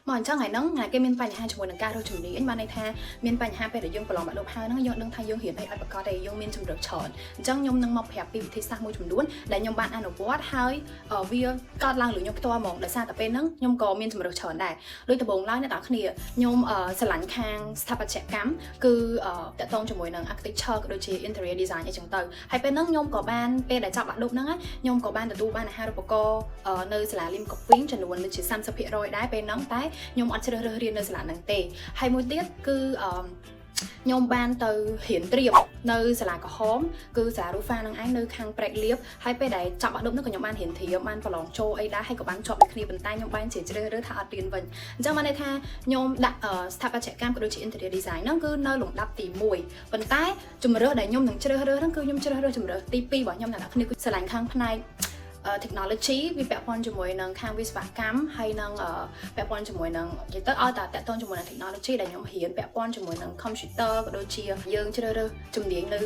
មកអញ្ចឹងថ្ងៃហ្នឹងថ្ងៃគេមានបញ្ហាជាមួយនឹងការរើសជំនាញបានន័យថាមានបញ្ហាពេលដែលយើងប្រឡងបាក់ឌុបហើយហ្នឹងយើងដឹងថាយើងរៀនអីអត់ប្រកបទេយើងមានជម្រើសច្រើនអញ្ចឹងខ្ញុំនឹងមកប្រាប់ពីវិធីសាស្ត្រមួយចំនួនដែលខ្ញុំបានអនុវត្តហើយវាកើតឡើងលើខ្ញុំផ្ទាល់ហ្មងដោយសារតែពេលហ្នឹងខ្ញុំក៏មានជម្រើសច្រើនដែរដូចដំបូងឡើយអ្នកទាំងអស់គ្នាខ្ញុំស្រឡាញ់ខាងស្ថាបត្យកម្មគឺតាក់ទងជាមួយនឹង architecture ក៏ដូចជា interior design អីចឹងទៅហើយពេលហ្នឹងខ្ញុំក៏បានពេលដែលចប់បាក់ឌុបហ្នឹងខ្ញុំក៏បានទទួលបានអាហារូបករណ៍នៅសាលា Limkokwing ចំនួនដូចជា30%ដែរពេលហ្នឹងតែខ្ញុំអត់ជ្រើសរើសរៀននៅសាលាហ្នឹងទេហើយមួយទៀតគឺអឺខ្ញុំបានទៅរៀនត្រៀមនៅសាលាក្រហមគឺសាលារូហ្វានឹងឯងនៅខាងព្រែកលៀបហើយពេលដែលចប់បាក់ឌុបនោះក៏ខ្ញុំបានរៀនត្រៀមបានប្រឡងចូលអីដែរហើយក៏បានជាប់ដូចគ្នាប៉ុន្តែខ្ញុំបានជាជ្រើសរើសថាអត់រៀនវិញអញ្ចឹងបានន័យថាខ្ញុំដាក់ស្ថាបត្យកម្មក៏ដូចជា interior design ហ្នឹងគឺនៅលំដាប់ទី1ប៉ុន្តែជម្រើសដែលខ្ញុំនឹងជ្រើសរើសហ្នឹងគឺខ្ញុំជ្រើសរើសជម្រើសទី2របស់ខ្ញុំអ្នកនរគ្នាគឺស្រឡាញ់ខាងផ្នែក technology វាពាក់ព័ន្ធជាមួយនឹងខាងវិស្វកម្មហើយនឹងពាក់ព័ន្ធជាមួយនឹងនិយាយទៅឲ្យតែតាក់ទងជាមួយនឹង technology ដែលខ្ញុំរៀនពាក់ព័ន្ធជាមួយនឹង computer ក៏ដូចជាយើងជ្រើសរើសជំនាញនៅ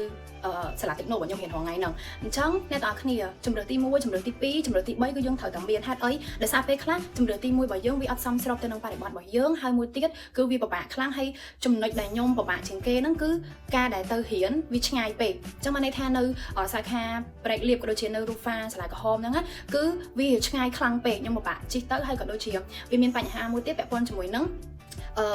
សាលា techno របស់ខ្ញុំរៀនរាល់ថ្ងៃហ្នឹងអញ្ចឹងអ្នកទាំងអស់គ្នាជម្រើសទី1ជម្រើសទី2ជម្រើសទី3គឺយើងត្រូវតែមានហេតុអីដោយសារពេលខ្លះជម្រើសទី1របស់យើងវាអត់សមស្របទៅនឹងបរិបទរបស់យើងហើយមួយទៀតគឺវាពិបាកខ្លាំងហើយចំណុចដែលខ្ញុំពិបាកជាងគេហ្នឹងគឺការដែលទៅរៀនវាឆ្ងាយពេកអញ្ចឹងបានន័យថានៅសាខាព្រែកលៀបក៏ដូចជានៅរូហ្វាសាលាក្រហមហ្នឹងណាគឺវាឆ្ងាយខ្លាំងពេកខ្ញុំពិបាកជិះទៅហើយក៏ដូចជាវាមានបញ្ហាមួយទៀតពាក់ព័ន្ធជាមួយនឹងអឺ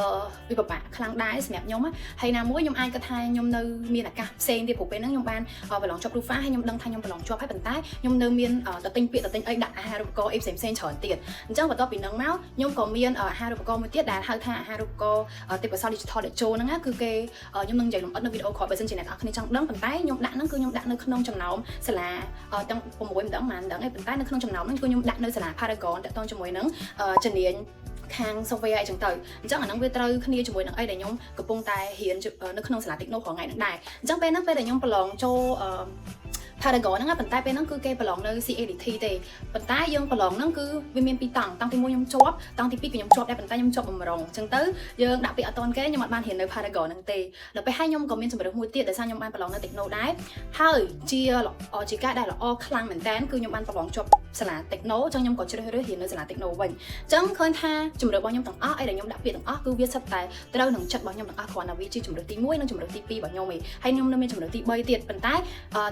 វាពិបាកខ្លាំងដែរសម្រាប់ខ្ញុំហើយណាមួយខ្ញុំអាចគិតថាខ្ញុំនៅមានឱកាសផ្សេងទៀតព្រោះពេលហ្នឹងខ្ញុំបានប្រឡងជាប់រូហ្វាហើយខ្ញុំដឹងថាខ្ញុំប្រឡងជាប់ហើយប៉ុន្តែខ្ញុំនៅមានទៅទិញពាក្យទៅទិញអីដាក់អាហារូបករណ៍អីផ្សេងផ្សេងច្រើនទៀតអញ្ចឹងបន្ទាប់ពីហ្នឹងមកខ្ញុំក៏មានអាហារូបករណ៍មួយទៀតដែលហៅថាអាហារូបករណ៍ទេពកោសល្យ digital ដែលចូលហ្នឹងគឺគេខ្ញុំនឹងនិយាយលម្អិតនៅវីដេអូក្រោយបើសិនជាអ្នកនរគ្នាចង់ដឹងប៉ុន្តែខ្ញុំដាក់ហ្នឹងគឺខ្ញុំដាក់នៅក្នុងចំណោមសាលាទាំង6មិនដឹងប៉ុន្មានដឹងឯងប៉ុន្តែនៅក្នុងចំណោមហ្នឹងគឺខ្ញុំដាក់នៅសាលា Paragon តាក់ទងជាមួយនឹងជំនាញខាង software អីចឹងទៅអញ្ចឹងអាហ្នឹងវាត្រូវគ្នាជាមួយនឹងអីដែលខ្ញុំកំពុងតែរៀននៅក្នុងសាលា Techno រាល់ថ្ងៃហ្នឹងដែរអញ្ចឹងពេលហ្នឹងពេលដែលខ្ញុំប្រឡងចូលអឺ Paragon ហ្នឹងប៉ុន្តែពេលហ្នឹងគឺគេប្រឡងនៅ CADT ទេប៉ុន្តែយើងប្រឡងហ្នឹងគឺវាមានពីរតង់តង់ទី1ខ្ញុំជាប់តង់ទី2ក៏ខ្ញុំជាប់ដែរប៉ុន្តែខ្ញុំជាប់បំរុងអញ្ចឹងទៅយើងដាក់ពាក្យអត់តន់គេខ្ញុំអត់បានរៀននៅ Paragon ហ្នឹងទេដល់ពេលហើយខ្ញុំក៏មានជម្រើសមួយទៀតដោយសារខ្ញុំបានប្រឡងនៅ Techno ដែរហើយជាជាការដែលល្អខ្លាំងមែនតើគឺខ្ញុំបានប្រឡងជាប់សាលា Techno អញ្ចឹងខ្ញុំក៏ជ្រើសរើសរៀននៅសាលា Techno វិញអញ្ចឹងឃើញថាជម្រើសរបស់ខ្ញុំទាំងអស់អីដែលខ្ញុំដាក់ពាក្យទាំងអស់គឺវាសិតតែត្រូវនឹងចិត្តរបស់ខ្ញុំទាំងអស់គ្រាន់តែវាជាជម្រើសទី1និងជម្រើសទី2របស់ខ្ញុំឯងហើយខ្ញុំនៅមានជម្រើសទី3ទៀតប៉ុន្តែ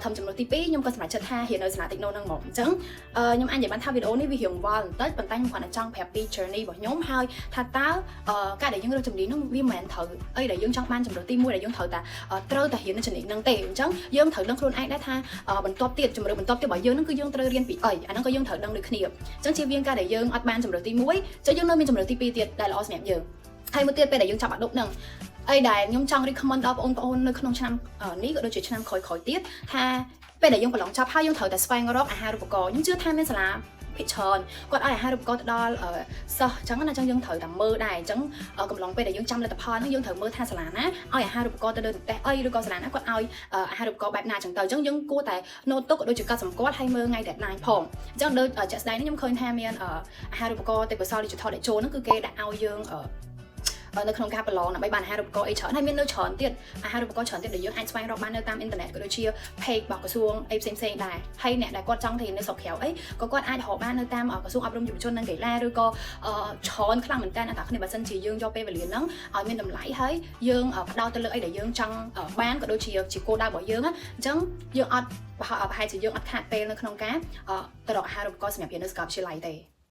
ធំជម្រើសទី2ខ្ញុំក៏សម្រេចចិត្តថារៀននៅសាលា Techno ហ្នឹងមកអញ្ចឹងខ្ញុំអាចនិយាយបានថាវីដេអូនេះវារៀងវល់បន្តិចប៉ុន្តែខ្ញុំគ្រាន់តែចង់ប្រាប់ពី journey របស់ខ្ញុំហើយថាតើការដែលយើងរើសជំនាញហ្នឹងវាមិនមែនត្រូវអីដែលយើងចង់បានជម្រើសទី1ដែលយើងត្រូវតែរៀននៅជំនាញហ្នឹងទេអញ្ចឹងយើងត្រូវដឹងខ្លួនឯងដែរថាបន្ទាប់ទៀតជម្រើសបន្ទាប់ទៀតរបស់យើងហ្នឹងគឺយើងត្រូវរៀនពីអីអាហ្នឹងក៏យើងត្រូវដឹងដូចគ្នាអញ្ចឹងជៀសវាងការដែលយើងអត់បានជម្រើសទី1អញ្ចឹងយើងនៅមានជម្រើសទី2ទៀតដែលល្អសម្រាប់យើងហើយមួយទៀតពេលដែលយើងចាប់បាក់ឌុបហ្នឹងអីដែលខ្ញុំចង់ recommend ដល់បងប្អូននៅក្នុងឆ្នាំនេះក៏ដូចជាឆ្នាំក្រោយៗទៀតថាពេលដែលយើងប្រឡងចប់ហើយយើងត្រូវតែស្វែងរកអាហារូបករណ៍ខ្ញុំជឿថាមានសាលាភាគច្រើនគាត់ឲ្យអាហារូបករណ៍ទៅដល់សិស្សអញ្ចឹងណាអញ្ចឹងយើងត្រូវតែមើលដែរអញ្ចឹងកំឡុងពេលដែលយើងចាំលទ្ធផលហ្នឹងយើងត្រូវមើលថាសាលាណាឲ្យអាហារូបករណ៍ទៅលើនិទេសអីឬក៏សាលាណាគាត់ឲ្យអាហារូបករណ៍បែបណាអញ្ចឹងទៅអញ្ចឹងយើងគួរតែ note ទុកក៏ដូចជាកត់សម្គាល់ហើយមើលថ្ងៃ deadline ផងអញ្ចឹងដូចជាក់ស្ដែងនេះខ្ញុំឃើញថាមានអាហារូបករណ៍ទេពកោសល្យ digital ដែលចូលហ្នឹងគឺគេដាក់ឲ្យយើងនៅក្នុងការប្រឡងដើម្បីបានអាហារូបករណ៍អីច្រើនហើយមាននៅច្រើនទៀតអាហារូបករណ៍ច្រើនទៀតដែលយើងអាចស្វែងរកបាននៅតាមអ៊ីនធឺណិតក៏ដូចជា page របស់ក្រសួងអីផ្សេងផ្សេងដែរហើយអ្នកដែលគាត់ចង់ទៅរៀននៅស្រុកក្រៅអីក៏គាត់អាចរកបាននៅតាមក្រសួងអប់រំយុវជននិងកីឡាឬក៏ច្រើនខ្លាំងមែនតើអ្នកទាំងគ្នាបើសិនជាយើងយកពេលវេលាហ្នឹងឲ្យមានតម្លៃហើយយើងផ្ដោតទៅលើអីដែលយើងចង់បានក៏ដូចជាជាគោលដៅរបស់យើងអញ្ចឹងយើងអត់ប្រហែលជាយើងអត់ខាតពេលនៅក្នុងការទៅរកអាហារូបករណ៍សម្រាប់រៀននៅសាកលវិទ្យាល័យទេ។